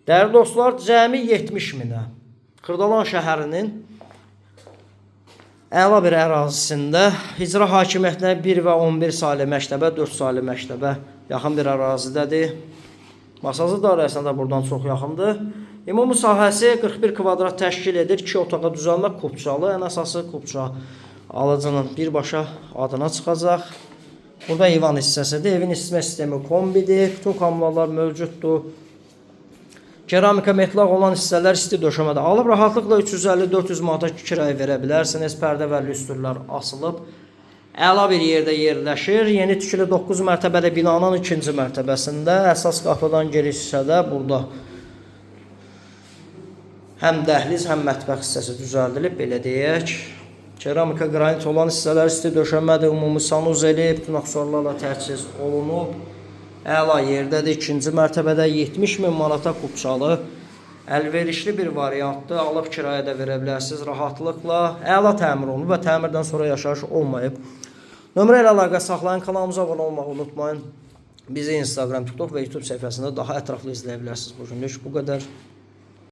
Dəyərli dostlar, cəmi 70 minə Xırdalan şəhərinin əla bir ərazisində icra hakimiyyətinə 1 və 11 saylı məktəbə, 4 saylı məktəbə yaxın bir ərazidədir. Masazlı dairəsinə də buradan çox yaxındır. Ümumi sahəsi 41 kvadrat təşkil edir. 2 otağa düzəlmə kupçalı. Ən əsası kupça alıcının birbaşa adına çıxacaq. Burada eyvan hissəsidir. Evin isitmə sistemi kombidir. Bütün kommunallar mövcuddur. Keramika metlaq olan hissələr isti döşəmədə alıb rahatlıqla 350-400 manata kirayə verə bilərsiniz. Pərdə və lüstrlər asılıb. Əla bir yerdə yerləşir. Yeni tikili 9 mərtəbəli binanın ikinci mərtəbəsində əsas qapıdan giriş hissədə burada həm dəhliz, həm mətbəx hissəsi düzəldilib, belə deyək. Keramika qranit olan hissələr isti döşəmədir, ümumi sanuzeli, bütün aksesuarlarla təchiz olunub. Əla yerdədir. İkinci mərtəbədə 70 min manata kupçalı əlverişli bir variantdır. Alıb kirayə də verə bilərsiniz rahatlıqla. Əla təmir olunub və təmirdən sonra yaşayış olmayıb. Nömrə ilə əlaqə saxlayın, kanalımıza abunə olmağı unutmayın. Bizi Instagram, TikTok və YouTube səhifəsində daha ətraflı izləyə bilərsiniz. Bu günlük bu qədər.